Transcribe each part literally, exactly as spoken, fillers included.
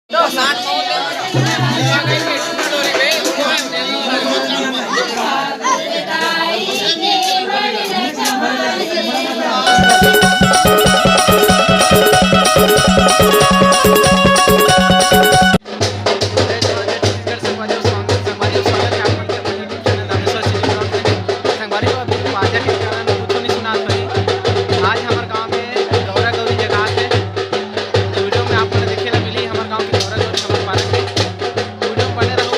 जय जोहार, जय छत्तीसगढ़, संगवारी हो, स्वागत, संगवारी हो, स्वागत हे आप मन के अपन YouTube channel Rameshwar City Vlog में। संगवारी हो, अभी बाजा के कारण कुछो नइ सुनात होही। आज हमर गांव में गौरा गौरी जगात हे। तो video में आप मन ल देखे ला मिलही हमर गांव के गौरा गौरी हमर पारा के। Video में बने रहू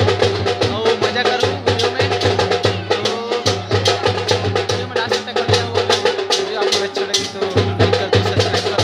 अउ मजा करू video में। तो video में last तक बने रहू। Video आप मन ल अच्छा लगे तो like कर दो, subscribe कर दो।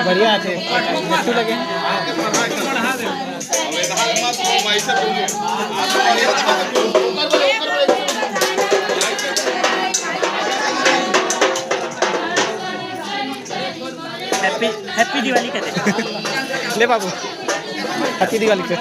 बढ़िया आथे, मिट्ठू लगे। Happy, happy Diwali कहते हैं। ले बाबू, Happy Diwali कर।